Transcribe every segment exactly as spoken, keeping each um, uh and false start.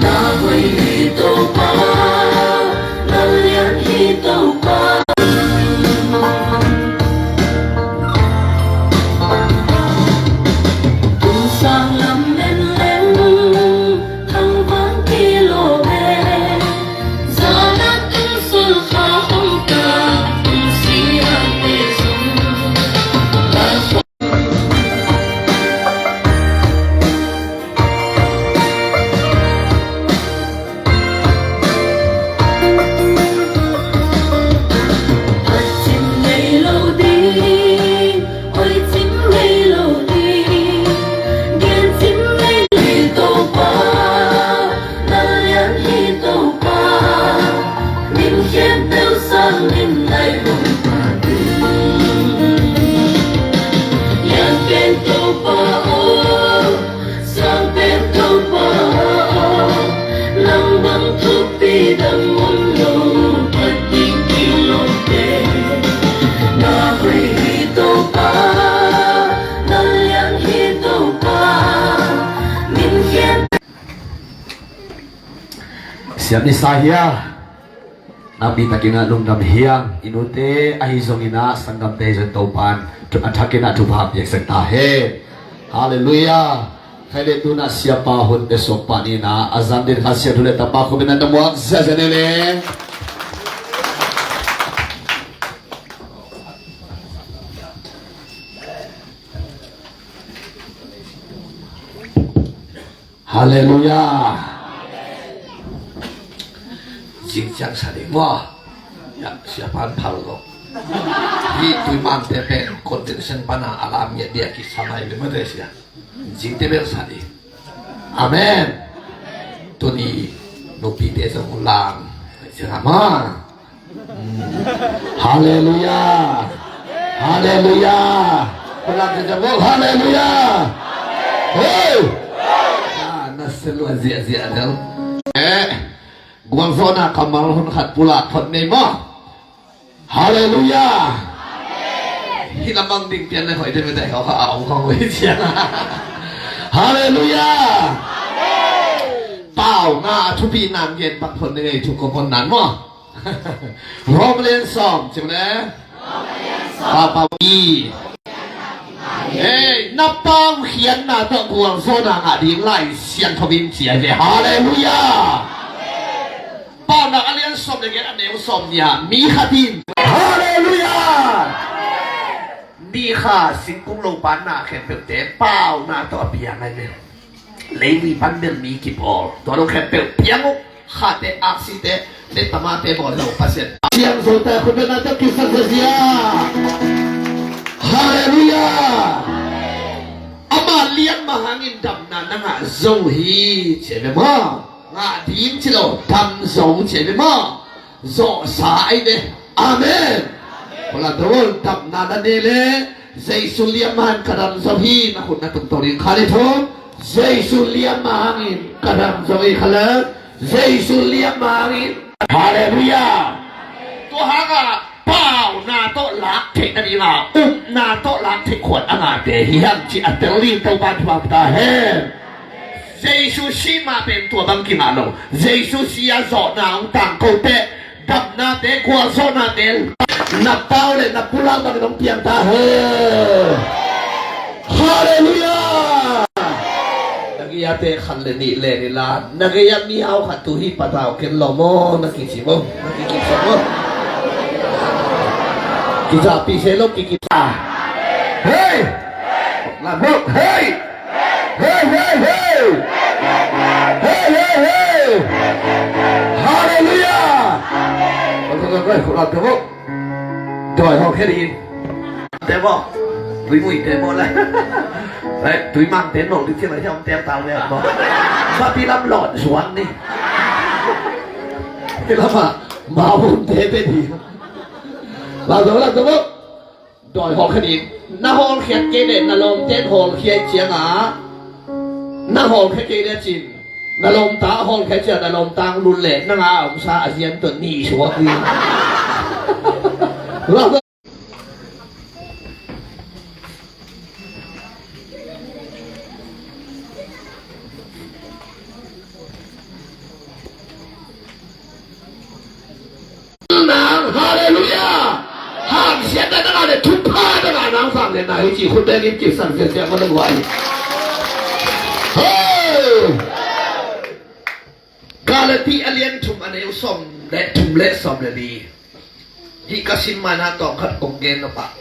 Na hoih hi Topa, na lian hi Topa. Tung sang lam en leng, thangvang kilo ve. Zana tung sul kha hong ta, tung si a te zong. Sang pen Topa aw, nang bang thupi dang om lo, phat ding kim lo te. Na hoih hi Topa, na lian hi Topa, min khian. Siam ni sa hia. Nakpi takin ah lungdam hiang, i nute ahi zongin ah sanggamte ahi zong Topa'n a thakin ah thupha piaksak ta hen. Halleluiah. Khai le tunah siapa hun te sawk pah ni in ah a zan den kha siam thu le tapa khupin ah na muak ziahziah ni le. Halleluiah. Zing ciang sa ding maw? Ya, siapa'n phal lo. Hih tuimangte pen convention pana a lam ngiat dia kisa mai ve maw te sia. Zingte bel sa ding. Amen. Tuni nupite zong lam. Zing ama. Halleluiah. Halleluiah. Pulak ziahziah maw. Halleluiah. Hei. Ah, na selua ziahziah deuh. Eh, gualzawhna kammal hun khat pulak phot nei maw. Halleluiah. Hih lamang ding pian le hoih deuh mete hau kha a om khong hoih ciang. Halleluiah. Pau na thupi nan gen pak phot nei thu ko pon nan maw. Rom lian sawm, ci le. Pau, pau i. Ei, na pau khiatna tawh gualzawhna ngah ding Lai Siangtho in ci hi ve. Halleluiah. Paunak a lian sawm le giat a neu sawm nih ah mi khat in. Halleluiah. Mi kha singkung lo panna khempeuhte paunak tawh a piang ahi ve. Leili pan bel mi kipawl. Tua lo khempeuh piang uh. Khate, aksite, le tamate bawl lo Pasian. Siang zo ta khut bena ta kisak zazia. Halleluiah. Ama lian mah hangin damna na ngah zo hi, ci ve maw. Ngah ding ci lo, dam zo ci ve maw. Zawhsa ahi ve. Amen. Kola dol damna na ne le Jesu liam hang ka dam zo hi, na khut na tung to ding kha le thum. Jesu liam hangin ka dam zo hi kha le. Jesu liam hangin. Halleluiah. Tua hanga pauna tawh lak theih nadinga upna tawh lak theih khuan a ngahte hi hang ci a tel ding Topa thupha ta hen. Jesu si mah pen tua bang kingah lo. Jesu si a zawhna hong tangko teh damnate, gualzawhnate na pau le na pulak bangin hong piang ta hen. Halleluiah. Na gei-ate khat le nih le ni la, na gei-a mihau khat tu hi patau ken lo maw, na kici maw, na kici maw. Kicapi se lo, kikica. Hei! Lam lo, hei! Hei, hei, hei! Hei, hei, hei! Halleluiah! Koi, koi, koi, koi, koi, koi. Doi hong khe di. Te bo. Tui mui te bo le. Tui mang te no di ti la hiam te tal ve bo. Ba pi lam lon suan ni. Pi lam a. Ma bun te te di. La do la do bo. Doi hong khe di. Na hong khe ke le na lom ten hong khe chiang a. Na hong khe ke le cin. Na lom ta hong khe chiang na lom tang lun le na nga om sa a zian to ni suak ni. La Kale thupha na ngah nang sang le na hi ci khut bengin kipsak siasia ko na guai. Hey! Galati a lian thum a neu sawm le thum le sawm le li. Hih ka sim maina tawm khat kong gen nop ah,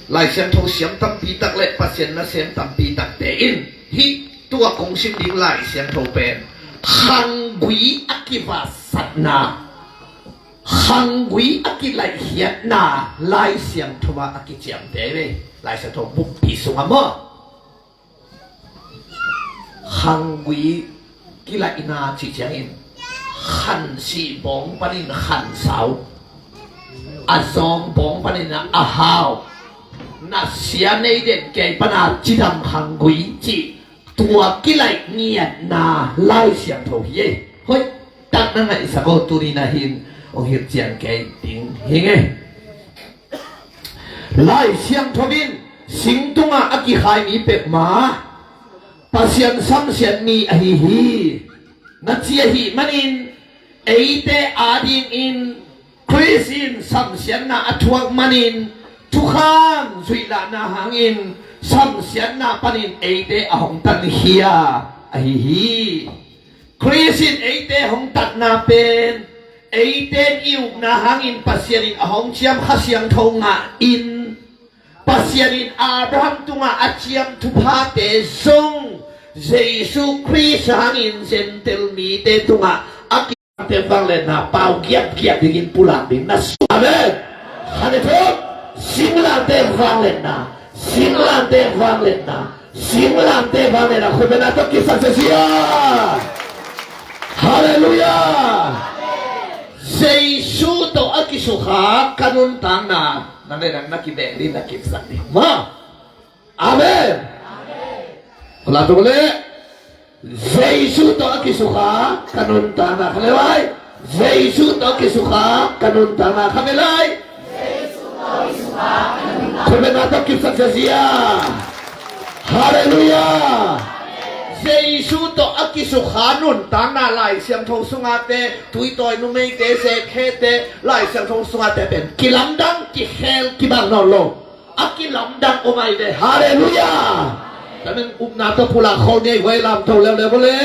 Lai Siangtho siam tampi tak le Pasian nasem tampi takte in hih tua kong sim ding Lai Siangtho pen khanggui a kivatsatna, khanggui a kilaihkhiatna Lai Siangtho ah a kiciamteh ve. Lai Siangtho bukpi sungah maw, khanggui kilaihna cih ciangin khansih bawng panin khansau, a zawng bawng panin a hau, nasia nei den kei pana cidam khanggui cih tua kilaih ngiatna Lai Siangtho hi ei. Hoih tak na ngaihsak aw, tuni na hin hong hilh cian kei ding hi ngei. Lai Siangtho in sing tungah a kikhai mi peuhmah Pasian samsiat mi ahi hi. Na ci ahih manin eite adingin Khrist in samsiatna a thuak manin thukham zuihlahna hangin samsiatna panin eite a hong tankhia ahi hi. Khrist in eite hong tatna pen eite in i ukna hangin Pasian in a hong ciam Kha Siangtho ngah in, Pasian in Abraham tungah a ciam thuphate zong Jesu Khrist hangin Gentile mite tungah a kilamte vangliatna pau giapgiap dingin pulak ding na sua. Amen. Kha ne thum, singlamte vangliatna, singlamte vangliatna, singlamte vangliatna, khut bengna tawh kipsak siasia. Halleluiah. Jesu tawh a kisukha ka nuntakna, nang le nang na kibeh ding, na kipsak ding maw. Amen. Hola tuk le. Jesu tawh a kisukha ka nuntakna kha le lai. Jesu tawh a kisukha ka nuntakna kha le lai. Khut bengna tawh kipsak siasia. Halleluiah. Jesu tawh a kisukha nuntakna Lai Siangtho sungate, tuitawi numeite, zekhete, Lai Siangtho sungate pen kilamdang, kikhel, kibang nawn lo. A kilamdang om ai ve. Halleluiah. Tua manin upna tawh pulak khol ngei, huai lamto leuleu le.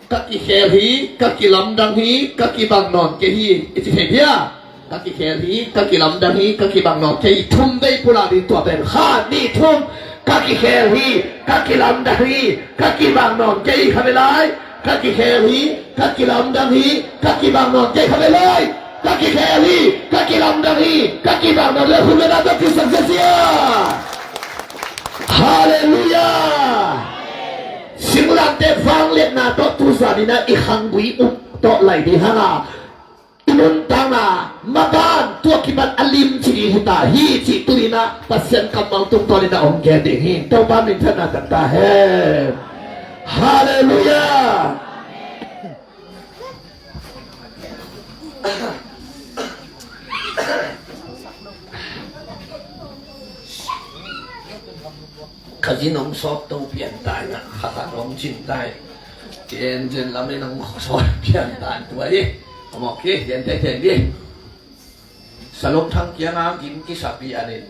Ka kikhel hi, ka kilamdang hi, ka kibang nawn kei hi, i ci thei dia. Ka kikhel hi, ka kilamdang hi, ka kibang nawn kei hi. Thum vei pulak ding, tua pen khat, nih, thum. Ka kikhel hi, ka kilamdang hi, ka kibang nawn kei hi, kha ve lai. Ka kikhel hi, ka kilamdang hi, ka kibang nawn kei, kha ve lai. Ka kikhel hi, ka kilamdang hi, ka kibang nawn kei, khut bengna tawh kipsak siasia. Halleluiah. Singlamte vangliatna tawh tu zanin ah i khanggui up tawh lai ding hang a, i nuntakna maban tua kipan a limci ding hi ta hi cih tuni-in ah Pasian kammal tungtawnin ah hong gen ding hi. Topa minthanna tang ta hen. Halleluiah. Ka zin hong sawt to pian ta in ah, kha khat hong cin ta in, Tianjin lam in hong sawt pian ta in tua hi. A mawk hi, gen teitei dih. Salom Thang kiangah gim kisapi a nih.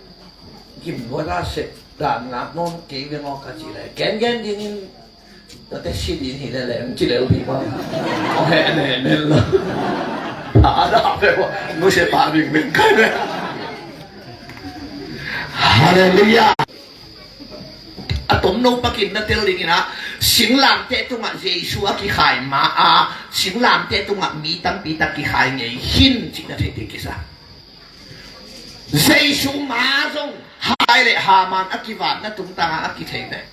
Gim lua ta seh, dan ngak nawn kei veng aw ka ci leh, gengen dingin, tua teh si ding hi leh leng ci leh uh hi maw. Aw heh nehnen lo. A dah peuh maw, nusia pah bingmeng kai leh. Halleluiah. A tomno pakin na tel dingin ah, singlamteh tungah Jesu a kikhai ma-a, singlamteh tungah mi tampi tak kikhai ngei khin cih na theih ding kisa. Jesu ma zong hai le Haman a kivatna tungtangah a kithei ve.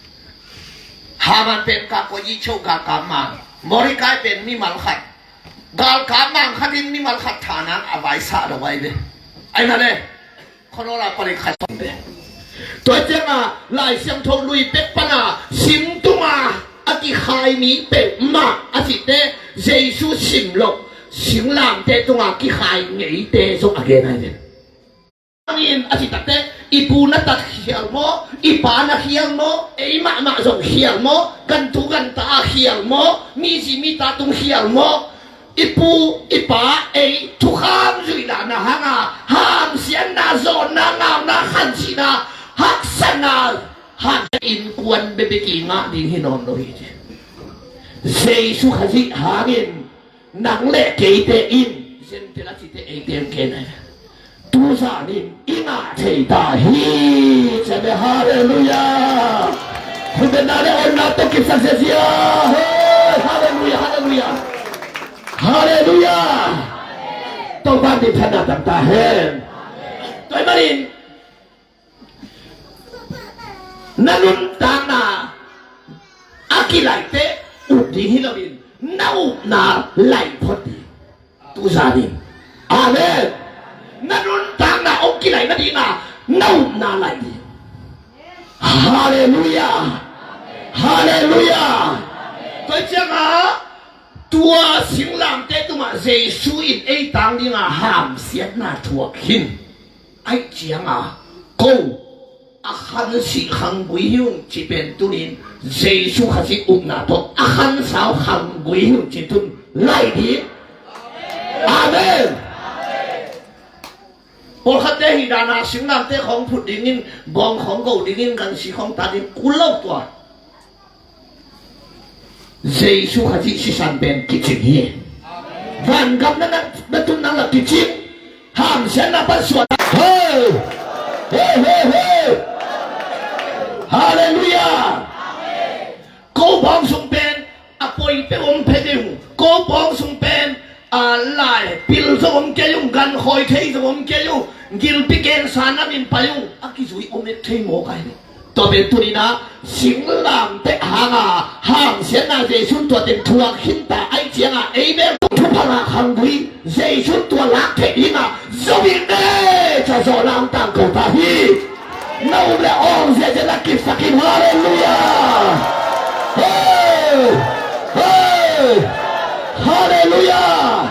Haman pen ka kua i cho galkap mang, Mordecai pen mimal khat, galkap mang khat in mimal khat thanan a vaisah lo ai ve. Ai na le. Khonol a palik khat sawm ve. Tua ciangah Lai Siangtho lui pek pana sing tunga a kikhai mi peuhmah a cihte Jesu sim loh singlamteh tunga kikhai ngeite zong a gen ai ve. Angin a cih takte i pu na tat khial maw, i pa na khial maw, ei mahmah zong khial maw, gantu ganta a khial maw, mi zi mi ta tung khial maw, i pu i pa ei thukham zuih lahna hanga hamsiatna, zawnna, ngauna, khansihna, haksatna, hamsiat innkuan bekbek i ngah ding hi nawn lo hi ci. Jesu Khazih hangin nang le keite in Gentile a cite eite in ken ahi. Tuzanin i ngah thei ta hi. Ciame halleluiah. Khutbetna le onna tawh kipsak ziazia. Hei, halleluiah, halleluiah. Halleluiah. Topa minthanna tang ta hen. Tua ahih manin na nuntakna a kilaihte up ding hi loin na upna laih phot ding. Tuzanin. Amen. Na nuntakna hong kilaih nadinga na upna laih ding. Halleluiah. Halleluiah. Tua cianga tua singlamte tungah Jesu in ei tang dinga hamsiatna thuak khin. Aih cianga ko a khansih khanggui hi ung ci pen tunin Jesu Khazih upna tawh a khansau khanggui hi ung ci tun laih ding. Amen. Pawlkhatte hi dana singlamte khawng phut dingin, bawng khawng go dingin, gansi khawng ta ding kul lo tua. Jesu Khazih sisan pen kicing hi. Vangam na na na tun nang la kicing. Hamsiatna pan suan. Hey! Hey, hey, hey! Halleluiah! Ko bawng sung pen a poi peuh om phet ding. Ko bawng sung pen a lai pil zo om kei ung, gan khawi thei zo om kei ung, gilpi gensa na min pai ung, a kizui om et thei mawk ahi. Tua pen tuninah singlamteh hanga hamsiatna Jesu'n tua teng thuak khinta aih cianga ei bel thupha ngah khanggui Jesu'n tua lak theih dingah zo in ne ca zawhna hong tangko ta hi. Na um le awng ziahziah na kipsak in. Halleluiah. Hey! Hey! Halleluiah.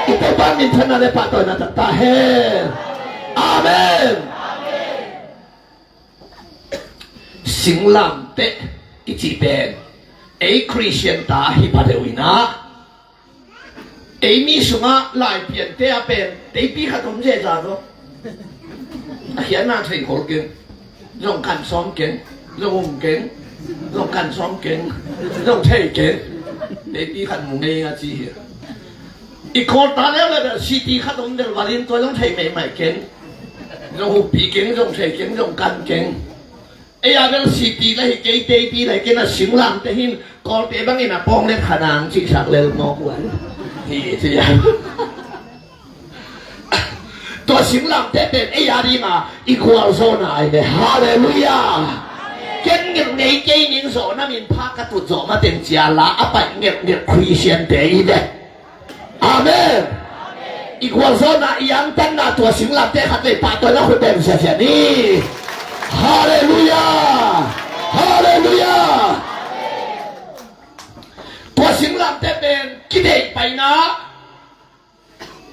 I Topa minthanna le pahtawina tang ta hen. Amen. Singlamteh i cih pen ei Khristian ta hi pha deuh inah ei mi sungah Laipiante a pen teipi khat om zeza zo. A khiatna thei khol keng, zong kan sawm keng, zong um keng, zong kan sawm keng, zong thei keng. Teipi khat mu ngei a ci hi. I kawlta leuleu bel city khat om delvalin tua zong thei meimai keng. Zong hupi keng, zong thei keng, zong kan keng. Ei a bel city la hi kei, teipi la hi kei, na singlamteh hin kawlte bangin a pawng let khanang cihsak lel mawk uan. Hi ci a. Tua singlamteh pen ei a dinga i gualzawhna ahi ve. Halleluiah. Ken ngelh ngei kei ning zawhna min pha ka tut zawh mateng cia la a paih ngelhngelh Khristiante i ve. Amen. I gualzawhna i angtanna tua singlamteh khat vei pahtawina khut beng siasia ni. Halleluiah. Halleluiah. Tua singlamteh pen kideih paina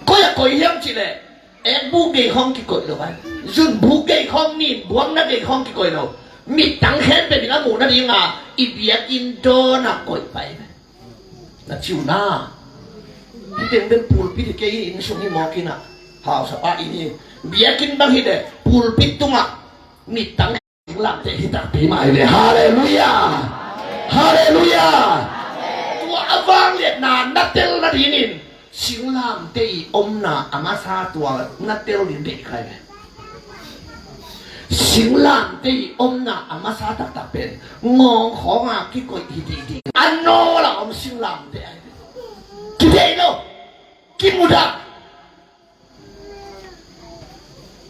koi a koi hiam cihleh ekbuk gei khawng kikoih lo ai. Zunbuk gei khawng, ninbuakna gei khawng kikoih lo. Mittang khempeuh in a muh nadinga i biakinn dawnah koih pai. Na ciu na. Hih teng bel pulpit hi kei hi, inn sung hi mawk inah. Hausapa inn hi. Biakinn bang hi leh pulpit tungah mittang singlamteh hi takpi mah hi leh. Halleluiah. Halleluiah. Tua a vangliatna na tel nadingin singlamteh i omna a masa tua na tel ding deih kha hi ve. Singlamteh i omna a masa taktak pen ngawng khawnga kikoih hi ding ding. A nawl a om singlamteh ahi ve. Kideih lo. Kimudah.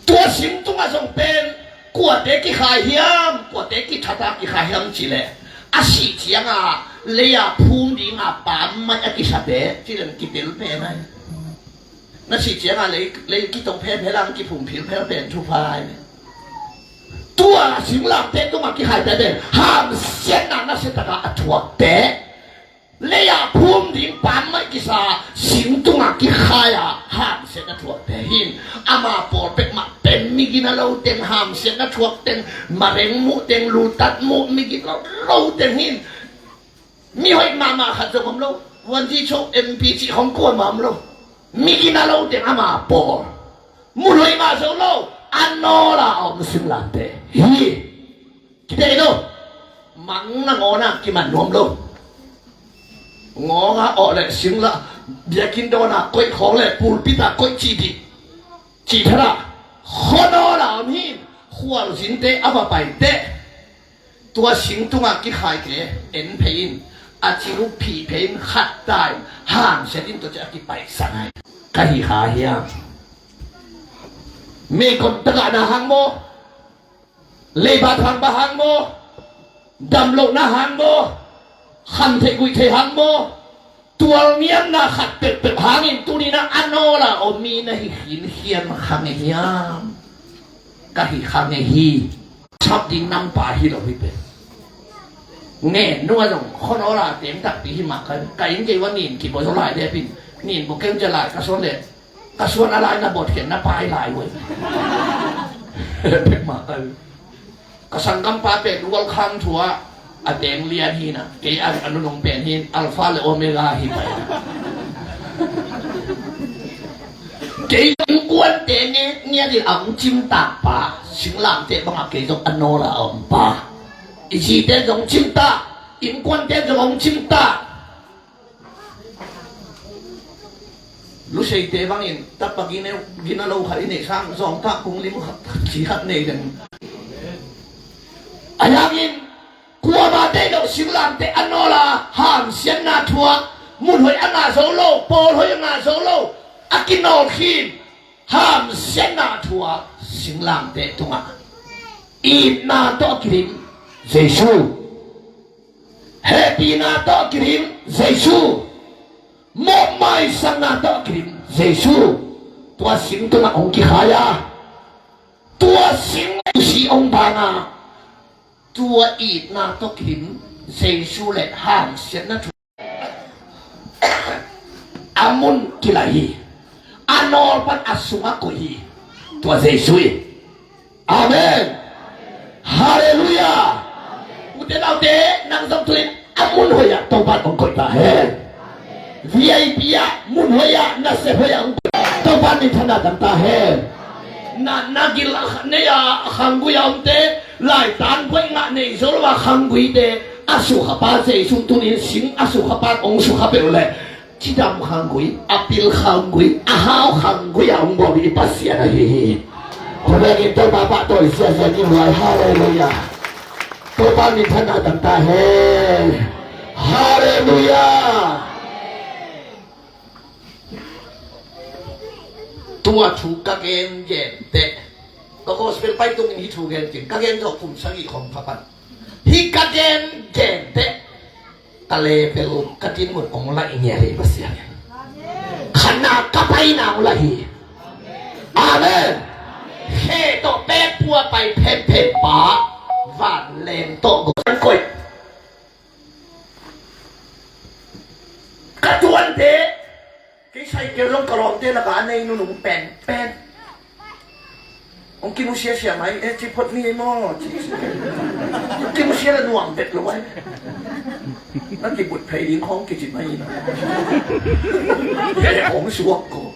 Tua sing tungah zong pen kuate kikhai hiam, kuate kithata kikhai hiam cihleh a sih cianga lei-a phum dinga pammaih a kisate cileng kipil pen ahi. Na sih cianga lei, lei kito phephe lang kiphum philphel pen thupha ahi. Tua singlamteh tungah kikhaite pen hamsiatna nasia taka a thuakte, lei-a phum ding pammaih kisa sing tungah kikhai-a hamsiatna thuakte hin ama pawl pek mah pen migina lo teng, hamsiatna thuak teng, mareng muh teng, lutat muh, migina lo teng hin Mi hoih mahmah khat zong om lo. Vuanzi cho M P cih khong kuamah om lo. Mi gina lo teng ama pawl. Mun hoih ngah zo lo. A nawla a om singlamteh hi. Kidei lo. Mang na ngawna kiman nuam lo. Ngawnga awh le singla biakinn dawna koih khawng le pulpita koih cih dih. Cih thara khuanawla om hi. Khualzinte a va paiteh. Tua sing tungah kikhai kei en phei in, a cing uh phih phei in khat ta in, hamsiat in tua ciah a kipaisak ai. Ka hi kha hiam? Meikon tagahna hang maw? Leiba thangba hang maw? Damlohna hang maw? Khamtheih guihtheih hang maw? Tualniamna khat peuhpeuh hangin tuni-in a nawla om mi na hi khinkhian kha ngei hiam? Ka hi kha ngei hi. Chap ding nampa hi lo hi pen. Ngen nung a zong khonawla teng takpi hi mah ka, ka inn kei ua nin kibaw zo lai depin nin baw keu cia lai ka suan le ka suan a lai na bawtkhiatna pai lai uh. Pek mah ka. Ka sanggampa pen welcome thu ah a teng lian hi na, kei a, a nunung pen hi in Alpha le Omega hi pai na. Kei innkuante nge ngiat in a hong cimtak pa, singlamteh bangah kei zong a nawla a om pa. I zite zong cimtak, innkuante zong hong cimtak. Luseite bangin tapa gina, gina lo khat i neih sang zawngtak kung lim khat, ci khat nei ding. A hiangin kuamah tei lo singlamteh a nawla hamsiatna thu ah mun hoih a ngah zo lo, pawl hoih a ngah zo lo, a kinawl khin hamsiatna thu ah singlamteh tungah itna tawh a kidim Jesu. Hehpihna tawh kidim Jesu. Mawhmaisakna tawh kidim Jesu. Tua sing tungah hong kikhai a, tua sing si hong bang a, tua itna tawh kidim Jesu le hamsiatna thu a mun kilaih hi. A nawl pan a sungah koih hi. Tua Jesu hi. Amen. Halleluiah. Ute naute, nang zong tu-in a mun hoih ah Topa'n hong koih ta hen. V I P ah, mun hoih ah, nasep hoih ah hong koih. Topa'n minthanna tang ta hen. Na, na gil a kha-, nei a khanggui a omte, laitan buaih ngah nei zo lo a khangguite, a sukhapa Jesu tuni-in sing a sukhapa'n hong sukha peuh leh, cidam khanggui, a pil khanggui, a hau khanggui a hong bawl i Pasian ahi hi. Tua bangin Topa pahtawi siasia ni lai. Halleluiah. Topa minthanna tang ta hen. Halleluiah. Tua thu ka gengen teh, ka gospel pai tungin hih thu gen keng, ka gen zawh kum sagih khawng pha pan. Hih ka gengen teh, ka level, ka dinmun hong laih ngiat hi Pasian in. Khatna ka paina hong laih hi. Amen. Khe tawh pekpua pai phemphem pa, vanleng tawh gawh koih. Ka tuante, kei Saikel zong ka lawmte lakah a nei nunung penpen. Hong kimusia sia mai, eh, ci phot ni ei maw, ci. Hong kimusia la nuam vet lo ai. Na kibut phei ding khawng kici mai na. Eh, hong suak ko.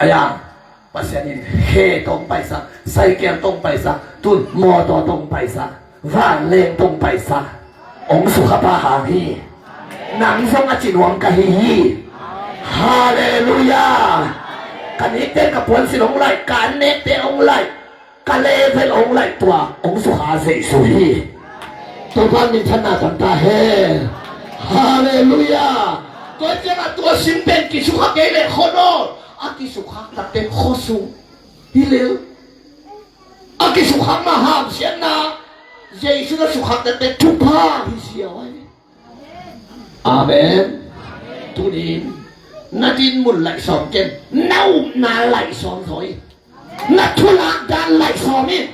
Aya, Pasian in khe tawh hong paisak, Saikel tawh hong paisak, tun mawtaw tawh hong paisak, vanleng tawh hong paisak, hong sukhapa hang hi. Nang zong a ci nuam ka hi hi. Halleluiah. Ka nikte ka puansilh hong laih, ka annekte hong laih, ka level hong laih, tua hong sukha Jesu hi. Topa minthanna tang ta hen. Halleluiah. Tua ciangah tua sing pen kisukha kei leh khuanawl, a kisukhak takte khuasung hi lel. A kisukhakna hamsiatna, Jesu na sukhak takte thupha hi siau ai. Amen. Tunin na dinmun laih sawm ken, na upna laih sawm zaw in, na thulak dan laih sawm in.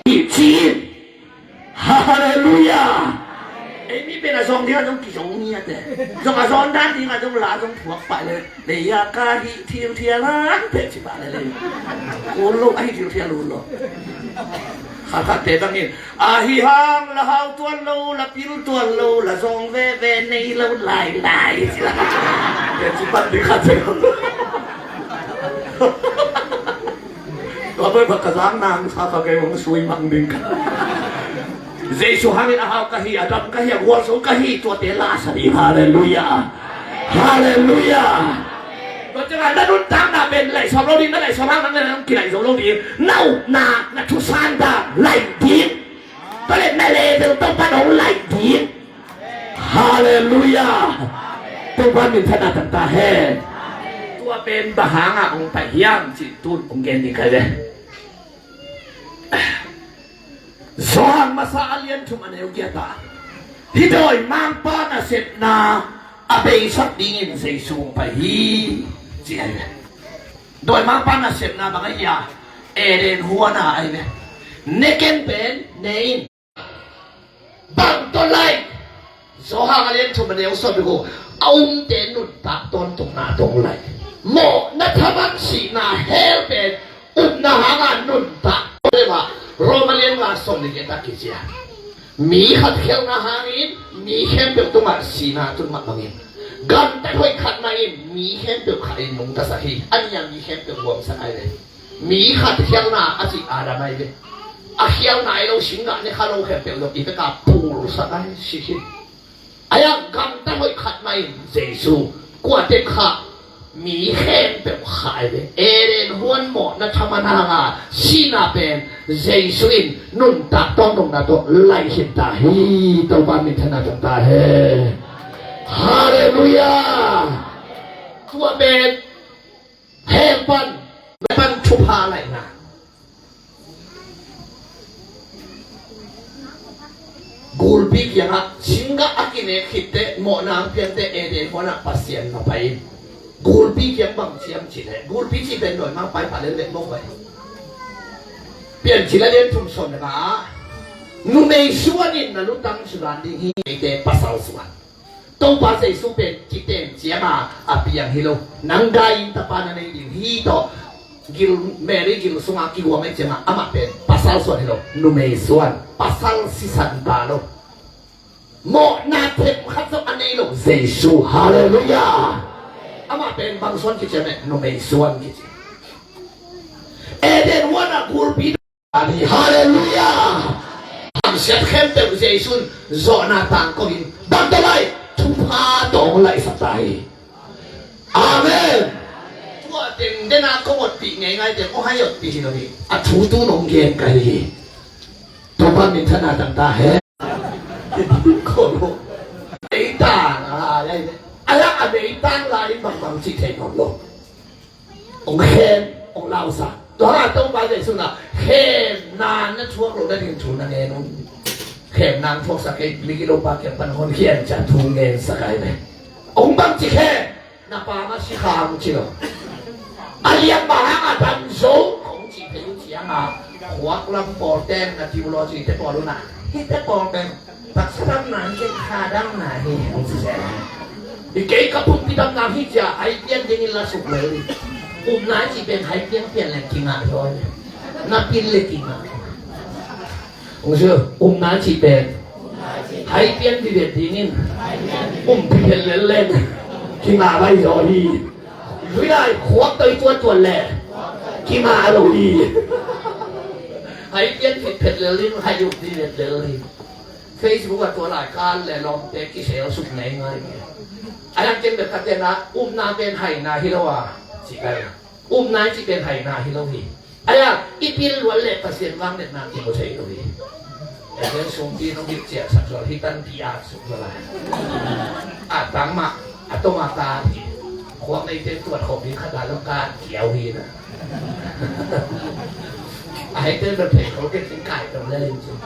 Ci in. Halleluiah. Ei mi pen a zawng dingah zong kizong ngiat e. Zong a zawn dan dingah zong la zong phuak pah le, lei a ka hih thilthial a pek ci pah le lei. Kul lo, a hih thilthial lo. A khatte bangin, ahi hang la hau tuan lo, la pil tuan lo, la zawng veve nei lo lailai. Ci pan ding khat. Tua pen bang ka zang nang sa ka kei hong sui mang ding ka. Jesu hangin a hau ka hi, a dam ka hi, a gualzo ka hi, tuate la sa ding. Halleluiah. Halleluiah. Tua ciangin na nuntakna pen laih sawm lo ding, na laih sawm hang nang na kilaih zo lo ding. Na upna, na thusan dan laih ding. Tua leh na level Topa nong laih ding. Halleluiah. Topa minthanna tangtak hen. Tua pen bang hanga hong pai hiam cih tun hong gen ding ka hi ve. Johan masa a lian thum a neu giat ah, hih dawimangpa nasepna a beisak dingin Jesu hong pai hi, ci ahi ve. Dawimangpa nasepna bang ahi a, Eden huan a ahi ve. Ne ken pen ne in. Bang tawh laih? Johan a lian thum a neu sawm le guk, a umte nuntak tawntungna tawh laih. Mawhna thaman sihna hell pen upna hanga nuntak tawh laih. Roma lian nga sawm le giat ah kici a, mi khat khialhna hangin mi khempeuh tungah sihna tun mah bangin, gamtat hoih khat mah in mi khempeuh khahin nungtasak hi. A nih a mi khempeuh guamsak ahi ve. Mi khat khialhna a cih Adam ahi ve. A khialhna ahi lo, singgah ne kha lo khempeuh zong i vek a pulsak ahi, si hi. Ahi a gamtat hoih khat mah in Jesu, kua teng khah? Mi khempeuh khah ahi ve. Eden huan mawhna thaman hanga sihna pen Jesu in nuntak tawntungna tawh laih khin ta hi. Topa minthanna tangtak hen. Halleluiah. Tua pen hell pan, na pan thupha laihna. Gulpi kiangah singgah a kinek khit teh, mawhna hong piang teh, Eden huan ah Pasian na pai in. Gulpi kiang bang ci hiam cih leh, gulpi cih pen dawimangpa i pha lel leh mawk pai. Piancil a lian thum sawm le nga ah, numei suan in na lutang suan ding hi, eite pasal suan. Topa Jesu pen kiten cianga a piang hi lo. Nang dai-in tapa na nei ding hi tawh, gil, Mary gil sunga kiguang ahih cianga amah pen pasal suan hi lo, numei suan, pasal sisan ta lo. Mawhna themkhat zong a nei lo Jesu. Halleluiah. Amah pen bang suan kici hiam leh, numei suan kici. Eden huan ah gulpi Halleluiah. Hamsiat khempeuh Jesu in zawhna tangko in, bang tawh laih? Thupha tawh hong laihsak ta hi. Amen. Tua teng dena kong otpih ngeingai teng, oh, hai otpih hi lo hi. A thu tu nong gen ka hi. Topa minthanna tangtak hen. Ko lo. Meitang a lai. Ahi a, meitang lai in bangbang cih thei nawn lo. Hong khem, hong lausak. Tua hang a Topa Jesu in ah khemna na thuak loh nading thu na ngen un. Khemna hong thuaksak kei, migilopa kiang pan hong khian ciang thu ngensak ahi ve. Hong bangci khem? Na pa mah si kha hong ci lo. A liam bang hang a dam zo kong cih thei uh ciang a, khuak lam pawl teng na theology te pawl un ah, hihte pawl teng taksa damna hi kei, kha damna hi, hong ci zel. Hi kei ka pumpi damna hi cia, hai pian dingin la suk lel hi. Upna cih pen hai pian pian leng kingah hi aw. Na pil le kingah. Hong ci, upna cih pen hai pian vivet dingin um piphet lel leng kingah vai zaw hi. Lui lai khuak toi tuan tuan le kingah lo hi. Hai pian piphet lel ding, hai um vivet lel hi. Facebook ah tua lai kan le lawmte kisel suk ngeingai. A dang ken bek ka tena, upna pen haina hi lo a, ci kai. Upna i cih pen haina hi lo hi. Ahi a, i pil luat le Pasian vangliatna kimu thei lo hi. Ahi a, sumpi nong hilh ciahsak zaw hi, tanpi at suk zaw lai. A tang mah a tong a ka hi. Khuak neite tuat khawm hi, khat a lo ka kiau hi na. A hei ten bel thei khol kei cing kai tong le ling cing.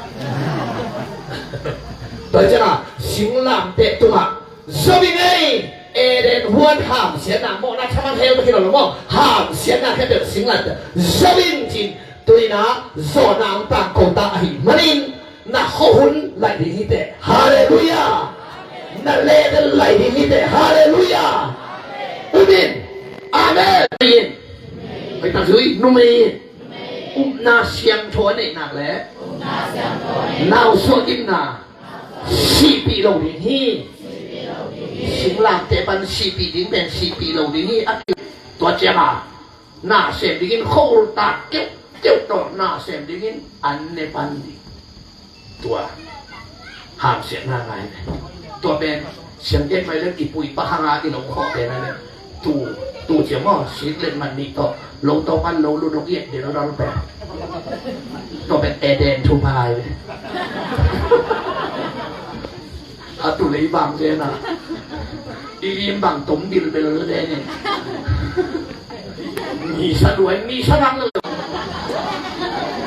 Tua ciang a, singlamteh tungah zo ing ei. Eden huan hamsiatna, mawhna thaman hell bek hi lo lo maw, hamsiatna khempeuh singlamteh zo in cin. Tuina zawhna hong tangko ta ahih manin, na khuahun laih ding hi teh. Halleluiah. Na level laih ding hi teh. Halleluiah. Um in. Amen. Hoi tak zui, numei in. Upna siangtho a neihnak le nausuah gimna sihpih lo ding hi. Singlamteh pan sihpih ding pen sihpih lo ding hi a ti. Tua cianga na sem dingin khol tak keuhkeuh tawh na sem dingin an ne pan ding. Tua hamsiatna ngai ve. Tua pen siangtho mai le kipui pahanga i lo khawh pen a le tu tu cia maw sik let man nih tawh lo tawh pan lo lu dok iek den a dal pen. Tua pen Eden thupha lai ve. A tu lei bang zen a i lim bang tom bilbel zen in. Misa duai misa bang lo.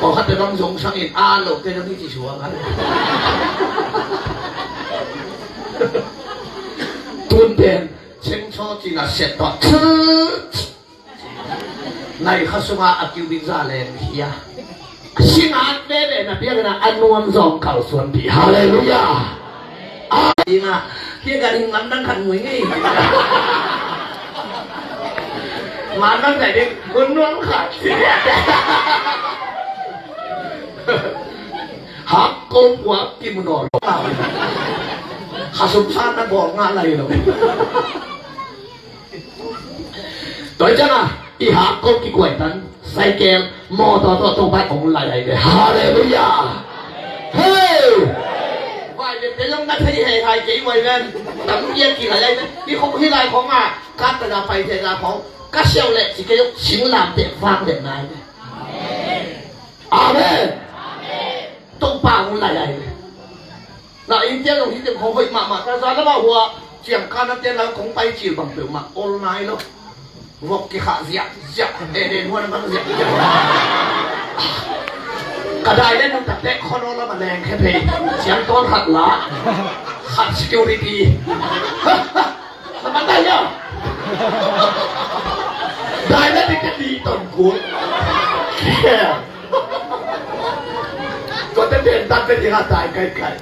Pawlkhatte bang zong sangin a lote dong hi ci suak a. Tun pen chengchaw cina set tawh nai kha sunga a kiu bik za leng hi a. Sinat veve na piak na a nuam zawng kalsuan pi. Halleluiah. A ding a piak a ding lamdang khat ngui ngei. Lamdang khat ding un nuam khat. Hak ko puak kimu naw lo. Khasum san na bawl ngah lai lo. Tua cianga i hak ko kikuai tan cycle mawtaw tawh Topa hong lai ai ve. Halleluiah. Hei. Vai ve te long na thei hei hai kei vai ven. Tam ia ki lai ai ve. I khong hi lai khong a ka ta na pai te na khong ka siau le ci kei singlamteh vang le nai ve. Amen. Topa hong lai ai ve. Na inn tiang lo hi teng khong hoih mahmah ta za lama hua ciang ka na tiang lo kong pai cil bang peuhmah ol nai lo. Vok kikhah ziah ziah Eden huan bang ziah ziah. Ka dai le nung tak tek khon ol lama leng khe phei ciang tawn khat la khat security. Ka man dai ya. Dai le dik ka di ton kul. Ko te ten tak te di ha dai kai kai.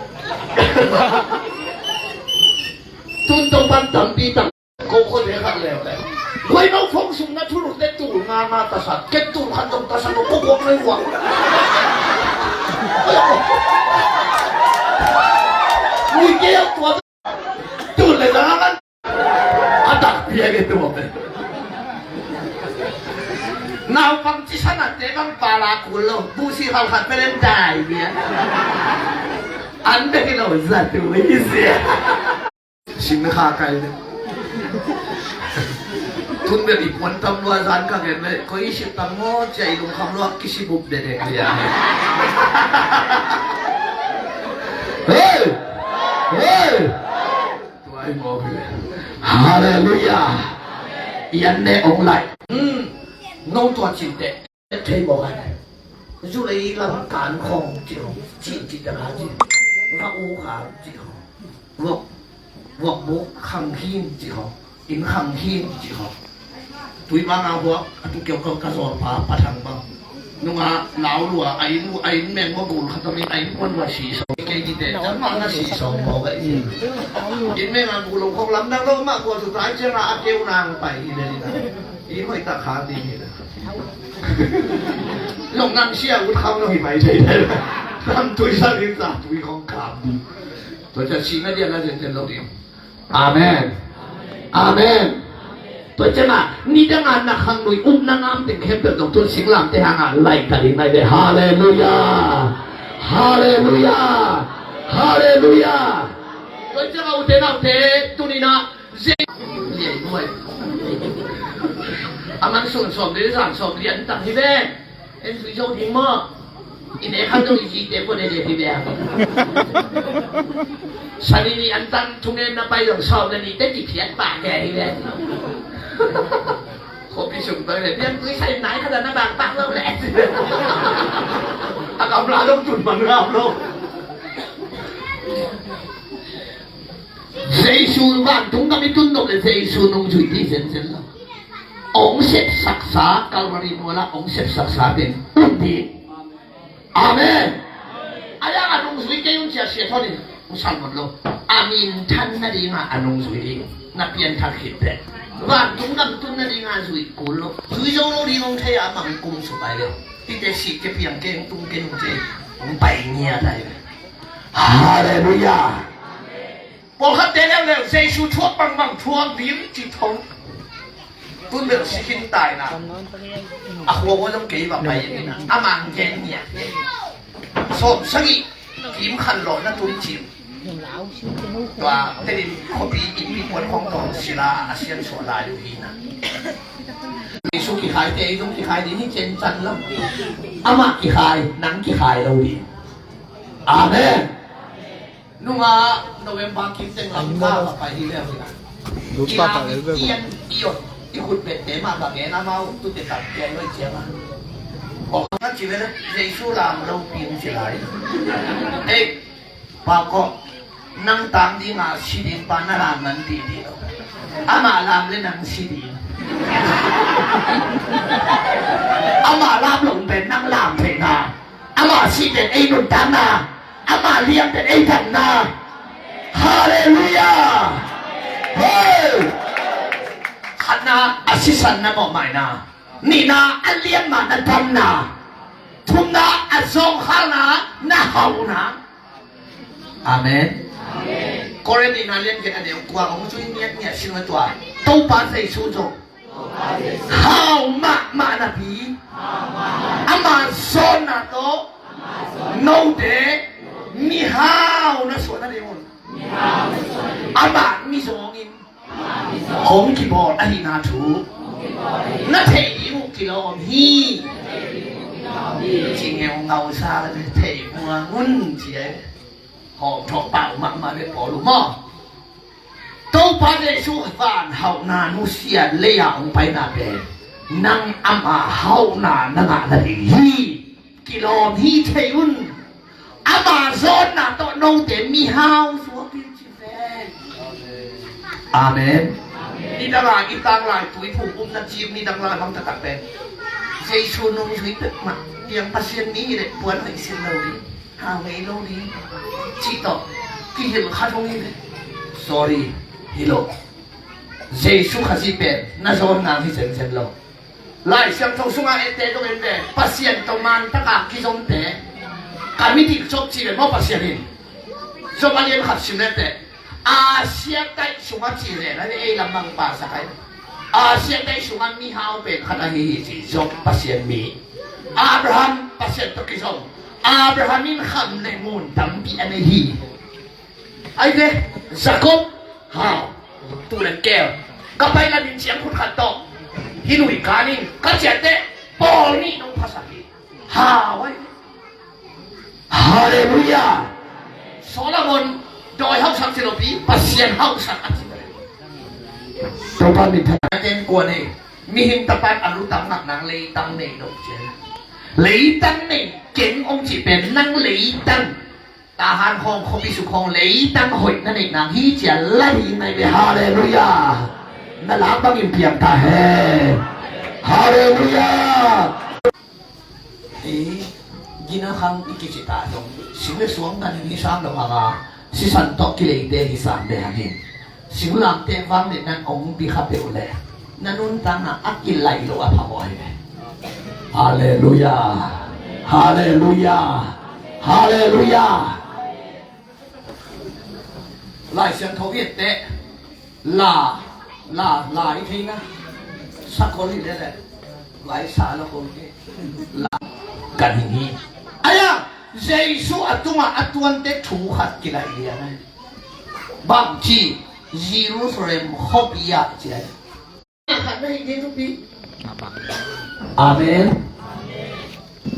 Tun tong pan tampi tam ko ko le khat le le. Koi no phong sung na thulu te tul nga nga ta sa. Ke tul khat tong ta sa no ko ko nai wa. Ui ke ya tua tul le na ngan. A tak piak e tua pen. Naupang ci sanate bang pala kul lo busi halkhat pelen dai bia. An bek hi lo zatu hi sia. Sim kha kai le. Tun bek i puan tam lua zan ka gen le ko i sip tam maw cia i lungkham lua kisi bup dede bia. Hey! Hey! Tua i mawk hi ve. Halleluiah. I an ne ong lai. No tua cinte thei mawk a ne. Zulei lam kan khong ci hong cin ci ta la ci. Va u khang ci hong. Vok vok bu khang khin ci hong. In khang khin ci hong. Tui manga huak a tu kiau kau ka zawl pa pathang bang. Nunga nau lua a in a in meng maw gul khat tawmin a in puan lua si sawm kei dite chan mah na si sawm maw ka i ci. In meng a gul lo khawk lamdang lo mah kua tu tai cianga a keu nang pai hi le dina. I hoih tak kha ding hi le. Long nang sia ut khau lo hi pai thei le. Lam tui sa ding sa tui khawng kam ding. Tua cian si na dia na zen zen lo ding. Amen. Amen. Tua ciangah nidangah na khangnui upna ngam teng khempeuh zong tun singlamteh hangah laih ta ding lai ve. Halleluiah. Halleluiah. Halleluiah. Tua ciangah ute naute tuninah zei liai nuai. A man sun sawm le zan sawm lian tang hi ve. En zui zo ding maw? I ne khat zong i zite pua dede hi bia. Sani ni an tan thungen na pai zong sawm na ni te ti phiat pah ke hi bia. Khopi sung pai le biang tui sai nai khat na bang pah lo le. A kam la zong tun man ngam lo. Jesu vantung gam i tun nop le Jesu nung zui dih zenzen lo. Ong sepsaksa Calvary nuala ong sepsaksa pen un dih. Amen. A yang a nung zui kei un cia sia thonin usal mon lo. A minthan nadinga a nung zui dih na pianthak khit pen vantung gam tun nadinga zui kul lo. Zui zo lo ding ong thei a mang kum sukai lo. Tite sih ke piang ke tung ke nung ke hong pai ngiat ahi ve. Halleluiah. Pawlkhatte leuleu Jesu thuak bangbang thuak ding ci thong. Tun bel si khin taina a khua khua zong kei va pai ina a mang gen ngiat. Sawm sagih kim khan lawhna tun cin. Tua tenin khuapi innpi puan khawng tawh sila a sian suah lai uh hi na. Jesu kikhai te ei zong kikhai ding hi, cen can lo. Amah kikhai, nang kikhai lo ding. Amen. Nunga November kim teng lam ka va pai hi leu hi na. Ina mi tian i ot i khut bette mah bang en amau tute tam pian lo i ciang a. Aw, ka ci ve le Jesu lam lo pin ci lai. Ei, Pa kawh, nang tang dinga si ding pa na lam man didi lo. Amah lam le nang si ding. Amah lam lo pen nang lam theihna. Amah si pen ei nuntakna. Amah liam pen ei damna. Halleluiah. Hey! Khatna a sisan na mawhmaina. Nihna a liam mah na damna. Thumna a zawngkhalna na hauhna. Amen. Korin nihna lian khat a neu kua hong cui ngiat ngiat sin tua Topa Jesu zong hau mahmah napi ama zawnna tawh note mihau na suah nadingun amah mizawngin hong kibawl ahihna thu na theih ding uh kilawm hi. Ci ngeungau sa thei muangun ci ai. Hawm thawh pau mahmah le pawl uh maw? Topa Jesu van hauhna nusia lei-a hong paina pen nang ama hauhna na ngah nading hi. Kilawm hi thei un. Ama zawnna tawh note mihau suak in ci pen. Amen. Nidang lai i tang lai tui phung umna cim nidang lai bang taktak pen Jesu nung zui pek mah piang Pasian mi hi le puan hoih sin lo ding. Hau ngei lo ding cih tawh kihilh khat hong hi ve. Sorry, hi lo. Jesu Khazih pen na zawn nang hi zenzen lo. Lai Siangtho sungah ette dong en ve. Pasian tawh man taka kizomte ka midik Job ci ve maw Pasian in. Job a lian khat sim lete. Asia taih sungah ci ve na ei lam bang pasak ai. Asia taih sungah mihau pen khat ahi hi ci Job Pasian mi. Abraham Pasian tawh kizom. Abraham in kham le ngun tampi a nei hi. Ai ve, Jacob, hau, tu le kel. Ka pai lamin ciang khut khat tawh. Hi lui kanin, ka ciate, pawl nih nong phasak hi. Hau ai. Halleluiah. Solomon, dawi hausak ci lopi, Pasian hausak a ci. Topa min tha. Ten kuan ei. Mihing tapan a lutang nak nang leitang nei lo cian. Leitang nei keng ong ci pen nang leitang. Tahan khawng khuapi suk khawng leitang hoih na neih nang hi cian la ding nai ve. Halleluiah. Na lak bangin piang ta hen. Halleluiah. Ei, gina khang i kici ta zong sing le suang dan in hi sam lo hanga sisan tawh kileite hi sam le hangin. Singlamteh vang le nan ong bi kha peuh le na nuntakna a kilaih lo a phamawh hi ve. Halleluiah. Halleluiah. Halleluiah. Lai Siangtho i et teh la la la i theina sakol hi le le lai sa lo ko ke la kan hi hi. Aya Jesu a tungah a tuante thu khat kilaih lian ai. Bangci Jerusalem khuapi ah ci ai. Khat na hi ding thupi. Amen.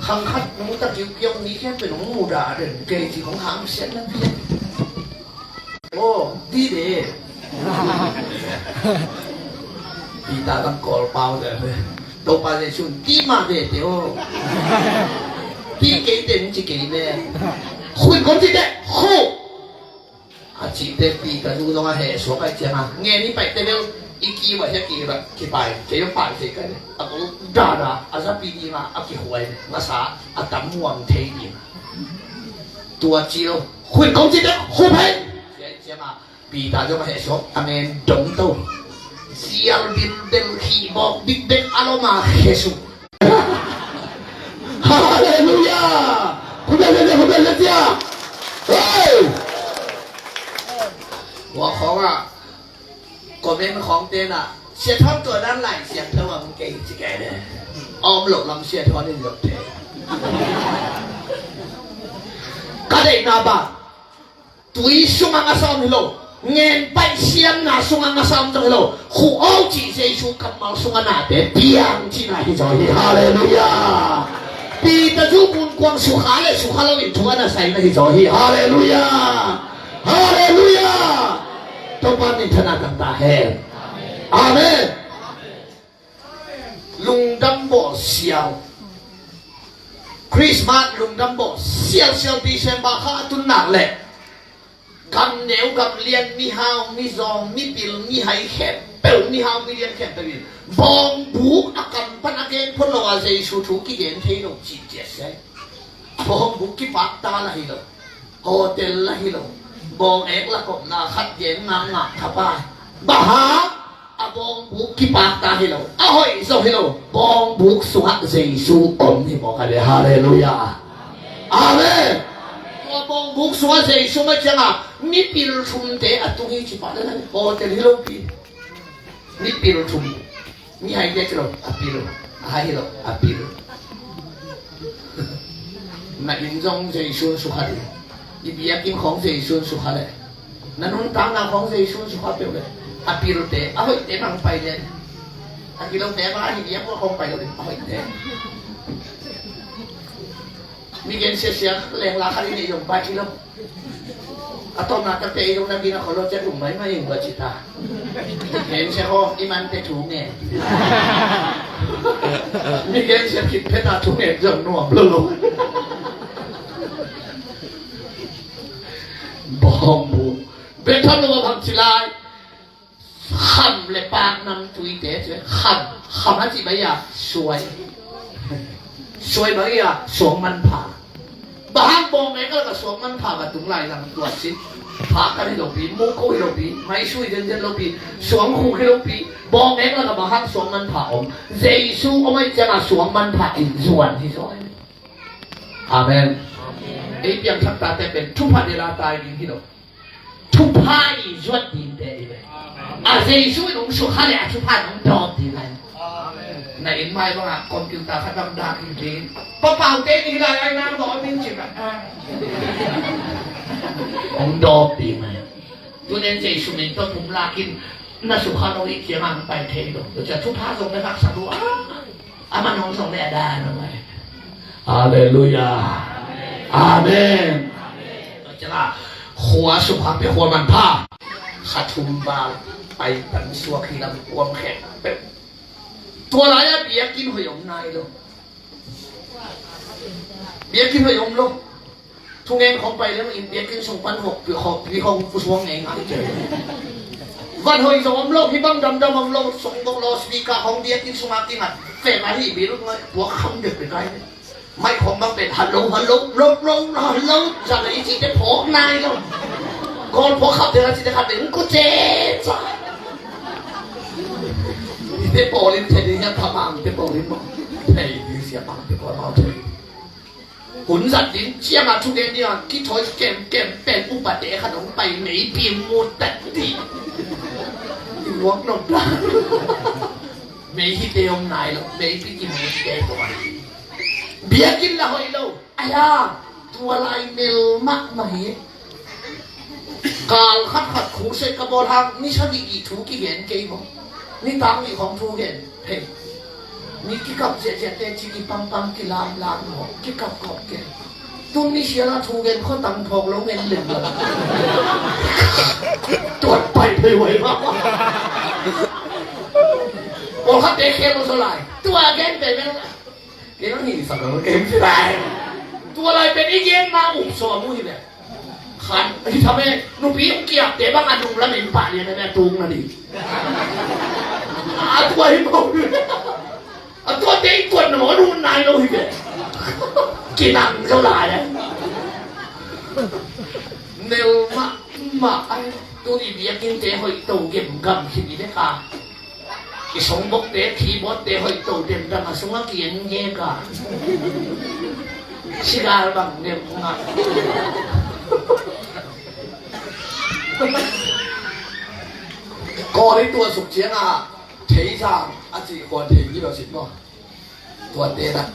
Khang khat nong ta kiukiau ni khempeuh nong mudah den kei ci kong hamsiat na pi. Oh, di de. Peter lam kawl pau de. Topa Jesu di ma de te oh. Di kei te ci kei de. Khun kong ci de. Khu. A cihte Peter zu zong a heh suak ai cianga ngen i paihte bel i kiu a hia kiu a kipai kei zong pai thei kai le a kong dada a zapi dinga a kihuai le ngasa a tam muang thei dinga tua ci lo. Khuit kong cihte khup hei. Ciai cianga Peter zong a heh suak a ngen dong to. Zial bil bel khih bawk bik bek a loma heh suk. Halleluiah. Khut beng, khut beng, khut beng, khut beng. Hey! Hua khawng ah comment khawng te'n ah, Sia Thawn tua dan Lai Siangtho om kei ci kei le. Om loh lam Sia Thawn in zong thei. Ka deihna bang, tui sungah ngasa om hi lo, ngen paih siamna sungah ngasa om zong hi lo, khuh aw cih Jesu kammal sungah nate piang cihna hi zaw hi. Halleluiah. Peter Zu Mun Kuang sukha le sukha lo in thu a na saina hi zaw hi. Halleluiah. Halleluiah. Topa minthanna tang ta hen. Amen. Lungdam bawl sial. Christmas lungdam bawl sialsial, December kha a tun nak leh gam neu gam lian, mihau mizawng, mipil mihai khempeuh, mihau milian khempeuh in bawngbuk a kam pan a gen phot lo a Jesu thu kigen thei lo cih ciat sia. Bawngbuk kipak ta la hi lo. Hotel la hi lo. Bawng ek la kopna khat gen ngakngak thapai. Bang hang? A bawngbuk kipak ta hi lo. A hoih zaw hi lo. Bawngbuk sungah Jesu om hi mawk a le. Halleluiah. Amen. Tua bawngbuk sungah Jesu mah ciangah mipil thumte a tung hi ci pah le. Hotel hi lo pi. Mipil thum. Mihai te ci lo, a pil. A hai hi lo, a pil. Na inn zong Jesu sukha ding. I biakinn khawng Jesu sukha le. Na nuntakna khawng Jesu sukha peuh le. A pilte, a hoihte bang pai le. A kilote bang a hi biak khawng pai lo ding, a hoihte. Mi gen siasia lengla khat i neih zong pai kilo. A tawpna takte i zong na gina kholo ciat um maimai ing tua ci ta. Gen sia kho i mante thu ngen. Mi gen sia khit phet a thu ngen zong nuam lo lo. Bawng bu. Bethel lo a bang ci lai. Kham le pak nam tuite ci kham, kham a ci bai a suai. Suai bai a suang manpha. Bang hang bawng mek a la ka suang manpha ka tung lai lang tua sin. Pha ka hi lo pi, mu ko hi lo pi, mai sui den den lo pi, suang khu hi lo pi, bawng mek a la ka bang hang suang manpha om. Jesu om ai ciang a suang manpha in zuan hi zo. Amen. Ei piang thak ta te pen thupha de la tai ding hi lo. Thupha i zuat dingte i ve. A Jesu in hong sukha le a thupha in hong dawp ding lai. Na inn mai bangah computer khat dam dak hi ding. Papaute ni lai ai nang dawp ding cih ah. Hong dawp ding lai. Tunen Jesu min tawh pum lakin na sukha lo i ciang ang pai thei lo. Tua ciang thupha zong na haksa lo ah. Aman hong zong le a dan hong ai. Halleluiah. Amen. Tua ciang a khua sukha pe khua manpha. Kha thum val pai pan suak hi lam kuam khempeuh. Tua lai a biakinn hoih om nai lo. Biakinn hoih om lo. Thungen khong pai leng in biakinn sung pan hok pi hok pi hong pu suang ngei ngai. Van hoih zong om lo, hi bang damdam om lo, song bok lo, speaker khong biakinn sung a kingat. Fem a hi bi luk ngai, puak kham dek pe kai. Mai khong bang pen, hello, hello, lo, lo, hello, za la i ci te phok nai lo. Gol phok khap te la ci te khat pen, ku ce, ca. I te pawl in te ding hiam pha mang te pawl in mo. Thei ding sia mang te pawl mau thei. Hun zat ding ciang a thugen ding a kithawi kemkem pen upate khat hong pai meipi mut tat ding. I luak nop la. Mei hi te om nai lo, meipi kimut te ko ai. Biakinn la hoih lo. Aya, tua lai mel mahmah hi. Kal khat khat crusade ka bawl hang, ni sagih gih thu kigen kei maw. Ni tang gih khawng thu gen thei. Mi kikap ziahziah te ci kipampam kilamlam maw, kikap kawp kei. Tun ni sia la thu gen khaw tang phawk lo ngen lem lo. Tuat pai phei huai maw. Pawlkhat te khem lo so lai. Tua gen pe mel. Kei nang hi sak lo kem si lai. Tua lai pen i gen ma up so a mu hi le. Khan, hi tham e, nupi hong kiapte bang a nung lamin pah lian a tung na ding. A tua hi mawk. A tuate i kuan na mawk a nung nai lo hi ve. Kinang zo lai e. Neu mah mah ai, tuni biakinnte hoih to gem gam khit i vek a. I songbokte, keyboardte hoih to, temtang a sungah ki-en ngek a, sigal bang nem ngah. Kawl i tuah suk ciangah Theizang a cih khua thei hi lo sit maw? Tuate dah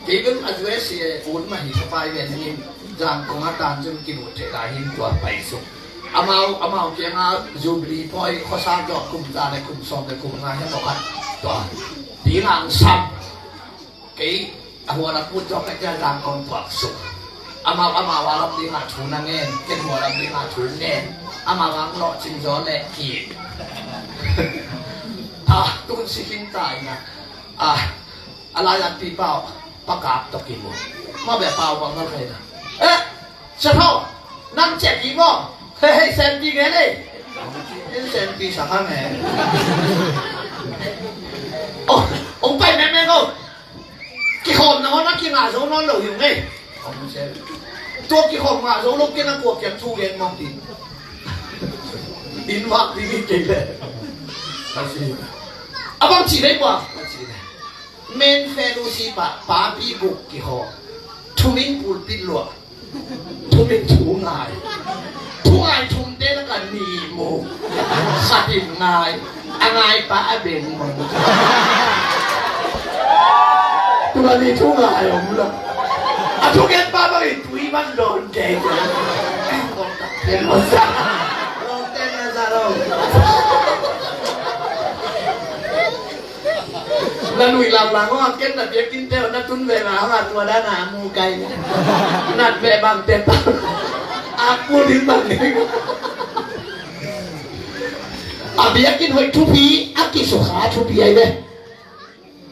kei bel a U S A un mah hi, sapai ve ningin Zangkong a tan cun kilut thei lai hin tua pai suk. Amau, amau kiangah Jubilee pawi khuasa zawh kum za le kum sawm le kum nga hiam aw khat tua dingah ang sam. Kei a hual a put zawh ka cia Zangkong tuak suk. Amau, amau a lam dingah thu na ngen, ken hual a lam dingah thu ngen. Amau ang lawh cing zaw le ki. Ah, tun si khin ta ina. Ah, a lai a pi pau, pakap to ki mu. Ma be pau bang na kai na. Eh, Sia Tho, nang ciah kik maw? Hei, hei, senpi ngen ei. In senpi sak hang e. Oh, ong pai mengmeng o. Kikhawm na hon a kingah zo nawn lo hi ung ei. Tua kikhawm ngah zo lo kei na kua kiang thu gen mawk ding. In vak ding hi kei le. A bang ci dei kua. Men fellowship ah papi guk kikhawm. Thum in pulpit luah. Thum in thu ngai. Thu ngai thumte na kan ni mu. Khat in ngai. A ngai pa a beng mu. Tuma ni thu ngai om lo. A thugen pa bang in tui man dawn kei. Lawngte na za lo. Na nuih lamlam aw, a ken na biakinn te aw na tun ve ma hang a tua dan a mu kai. Nat ve bang te ta. A kul ding bang ding. A biakinn hoih thupi a kisukha thupi ai ve.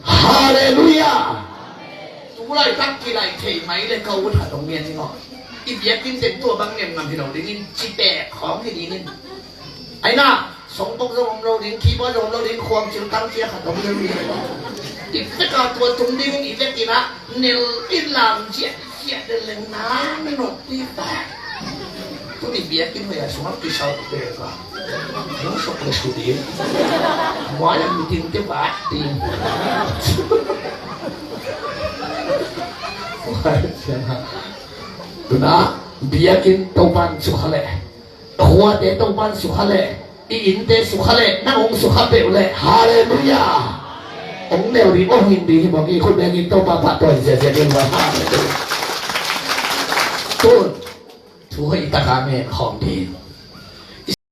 Halleluiah. Tulaitak kilaih thei mai le ka ut ha dong ngen ning aw. I biakinn teng tua bang ngen ngam hi lo dingin ci pek khawng hi dingin. Aina, songbok zong om lo ding, keyboard zong om lo ding, khuang cil tang cia khat om lo ding. I vek a tua tung dingin i vek ina, nel in lam cia cia den leng nang nok ti ta. Tu ni biakinn hoih a sungah kisau te ka. Nung sok le su ding. Muai a meeting te vat ding. Tuna biakinn Topan sukha le. Khuate Topan sukha le, i innte sukha le, nang hong sukha peuh le. Halleluiah. Hong neu ding, hong hing ding hi mawk i khut bengin Topa pahtawi ziazia ding mawk. Halleluiah. Tun thu hoih taka ngen khawm ding.